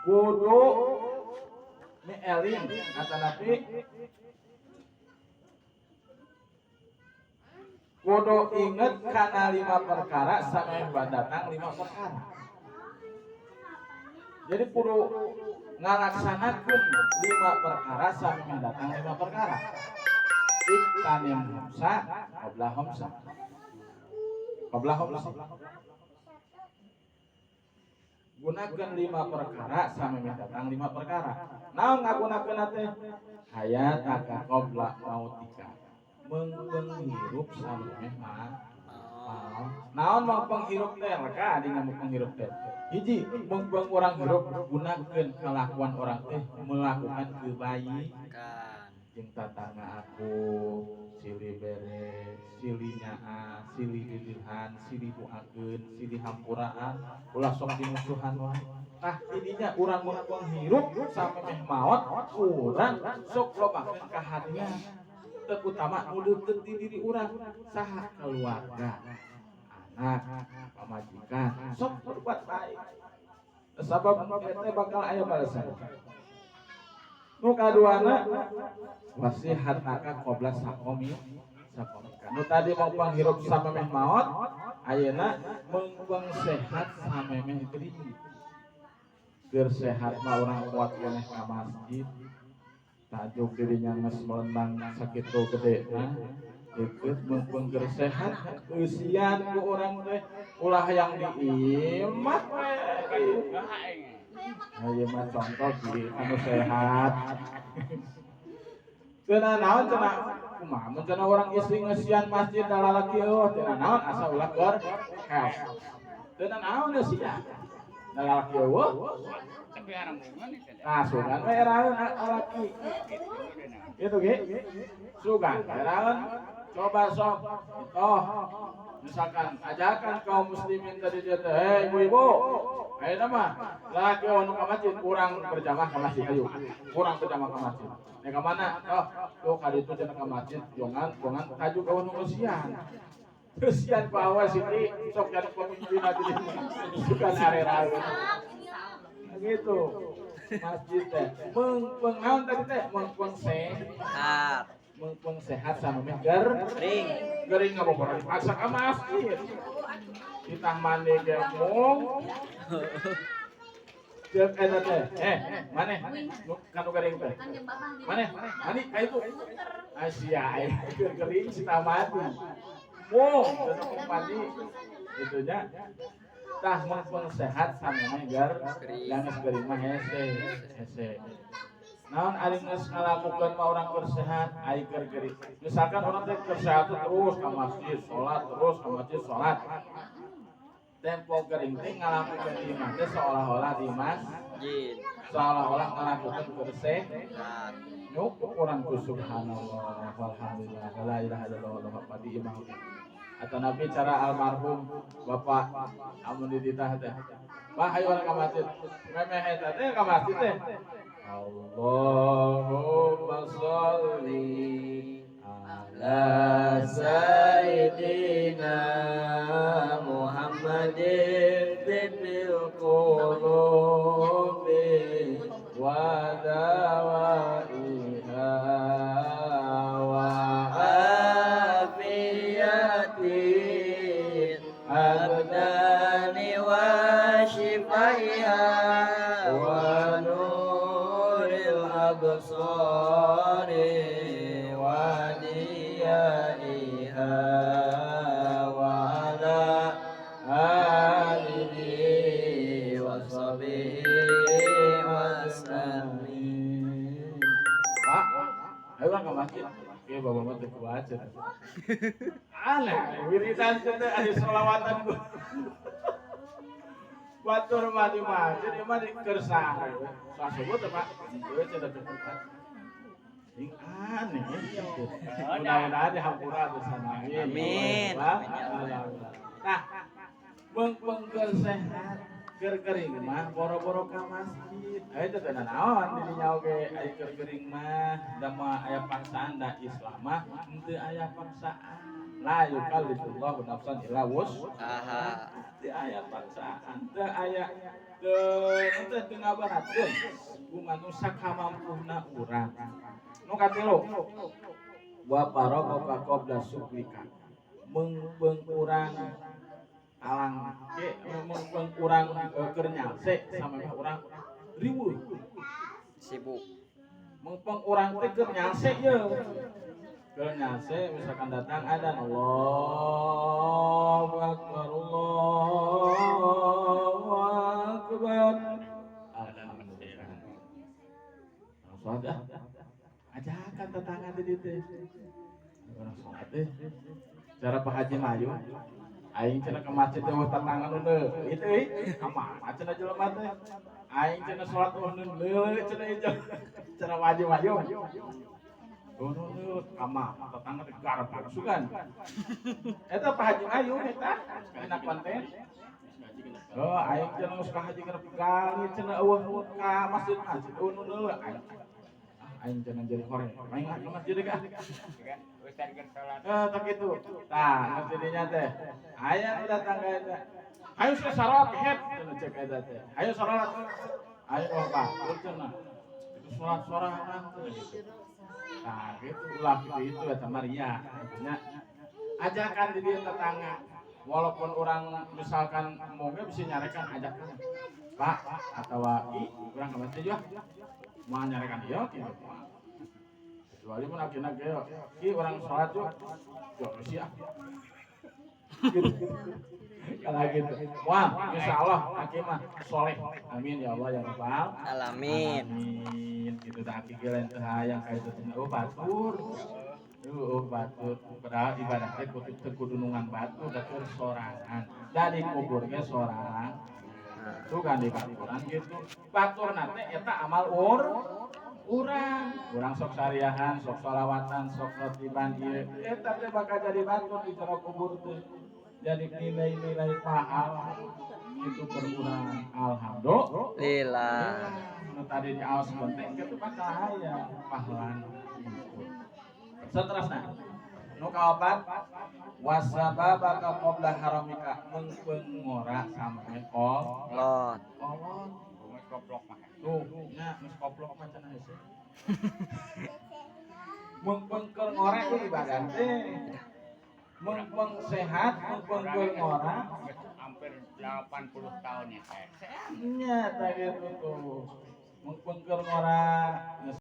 Kudu mieling atanapi kudu inget kana lima perkara sampai datang lima perkara. Jadi kudu ngalaksanakeun lima perkara sampai datang lima perkara. Iqtanim khamsa qabla khamsa. Qabla khamsa. Gunakan lima perkara sampai datang lima perkara. Naon ngagunakeun teh? Hayataka qabla mautika. Meungpeung hirup sampai maot. Naon meungpeung hirup teh? Maka adi meungpeung hirup teh. Hiji, meungpeung urang hirup gunakeun kelakuan orang teh melakukan kebaikan. Jeung tatangga aku silih bere, silih nyaah, silih lilihan, silih doakeun, silih hampuraan, ulah sok dimusuhan wae. Tah ininya urang meungpeung hirup sampai meh maot, urang sok lobakeun kahadian. Terutama nu deukeut di diri urang, saha? Keluarga, anak, pamajikan, sok berbuat baik. Sabab eta bakal aya balasan. Nu kaduana wasihataka qabla saqomi saqomika. Nu tadi meungpeung hirup samemeh maot, ayeuna meungpeung sehat samemeh gering. Keur sehat mah urang kuat keneh ka masjid. Tajuk dirinya geus melendang sakitu gedena. Deukeut meungpeung keur sehat, eusian ku urang teh ulah yang diimah we. Ayeuna mah contoh di anu sehat. Cenah naon cenah kumaha mun cenah urang istri ngeusian masjid da lalaki eueuh cenah naon asa ulah keur heos. Cenah naon eusian da lalaki eueuh. Nah, sugan we eraeun lalaki. Gitu ge. Sugan eraeun coba sok toh misalkan ajakan kaum muslimin tadi dia teh, "Hei ibu-ibu, ayeuna mah lalaki anu ka masjid, urang berjamaah ka masjid, ayo. Urang berjamaah ka masjid." Ya ka mana? Oh, tuh ka ditu cenah ka masjid, jongan, jongan kaju ka nu eusian. Eusian ku awas ini sok jadi pemimpin aja di sugan areraeun. Gitu. Masjid teh meungpeung naon tadi teh? Meungpeung sehat. Meungpeung sehat sama meh Gering. Gering ngabobor dipaksa ka masjid. Ditah mandi ge mung. Ceuk eta teh, eh, maneh nu kanu gering teh. Maneh, mandi ka itu. Asia aya keur gering sitah mandi. Mung cenah mandi itunya. Tah meungpeung sehat sama meh da geus gering mah hese, hese. Naon ari geus ngalakukeun mah urang keur sehat, ai keur gering. Misalkan urang teh keur sehat terus ka masjid, salat terus ka masjid, salat. Tempo gering teh ngalakukeun di imah teh seolah-olah di masjid. Seolah-olah ngalakukeun keur sehat. Nyukup urang ku subhanallah walhamdulillah la ilaha illallah wallahu akbar di imah. Atau nabi cara almarhum bapak amun dititah teh. Pak ayo urang ka masjid. Memeh eta teh ka masjid teh. Allahumma sholli ala sayyidina Muhammadin tibbil qulubi wa dawaiha wa afiyatil abdani wa shifaiha wa nuril absari wa diyaiha wa ala alihi wa sahbihi wa sallim. Pak, ayo urang ke masjid. Iya, bapak mah teu kuat. Aneh, wiridan teh ada sholawatan. Batur mah di masjid, ieu mah di kersa. Sasebut teh, Pak. Ieu cenah teu kuat. Ing aneh. Mudah-mudahan dihampura dosana. Amin. Nah, meungpeung sehat. Keur gering mah boro-boro ka masjid. Aya teh teu naon di dinya oge aya keur gering mah da mah aya paksaan, da Islam mah henteu aya paksaan. La yukallifullahu nafsan illa wus'aha. Teu aya paksaan, teu aya teu teu teu ngaberatkeun ku manusia kamampuhna urang. Nu katilu, wa faragaka qabla syughlika, meungpeung urang alang ke meungpeung urang keur nyalse samemeh urang riweuh. Sibuk. Meungpeung urang teh keur nyalse ye, keur nyalse misalkan datang adzan, Allahu akbar, Allahu akbar, alhamdulillah, sholat ah, ajakan tetangga di dieu teh urang sholat teh. Cara Pak Haji Mayu, aing cenah ke masjid teh euweuh tetangga nu itu euy, ka mana cenah jelema teh, aing cenah sholat euweuh nu leuleuh cenah ieu. Cenah Pak Haji Mayu, oh nu leuleuh ka mana tetangga teh, garap sugan eta Pak Haji Mayu eta enak konten. Oh, aing cenah geus ka haji genep kali cenah euweuh ka masjid-masjid euweuh nu leuleuh aing. Ah, aing cenah jadi hore aing ke masjid ka. Ustaz keur salat. Eh, tak itu. Tah, masjidnya teh. Aya nu datang ka eta. Ayo sia salat het cenah cek eta teh. Ayo salat. Ayo oh batur cenah. Itu salat sorangan cenah gitu. Nah, gitu ulah gitu itu eta Maria. Nya ajakan di dia tetangga. Walaupun orang misalkan mau bisa nyarekan, ajakan. Pak atau i urang ke masjid ya. Mau nyarekan ieu gitu. Kecuali mun akhirna ge ki urang salat yuk. Yo sia. Gitu. Kalau gitu. Wah, insya Allah aki mah soleh. Amin ya Allah ya Rabbal Alamin. Amin. Gitu dah aki ge lain teu hayang ka itu teh. Oh batur. Oh batur. Padahal ibadah teh kudu teu kudu nungan batur, da keur sorangan. Da di kubur ge sorang. Tuh kan di baturan gitu. Batur teh eta amal urang. Urang sok sariahan, sok sholawatan, sok rotiban ieu. Eta teh bakal jadi batur di jero kubur teh. Jadi nilai-nilai pahala itu berkurang. Alhamdulillah. Lillah. Nu tadi di aos penting itu bakal aya pahalana gitu. Seterusnya nu kaopat, wasababaka qabla haramika, meungpeung ngora sampe kol Lot. kolot. Geus koplok mah. Tuh nya geus koplok mah cenah hese. Meungpeung keur ngora ieu ibadah teh. Meungpeung sehat, meungpeung keur ngora. Geus hampir 80 tahun ya teh. Nya tah gitu tuh. Meungpeung keur ngora geus.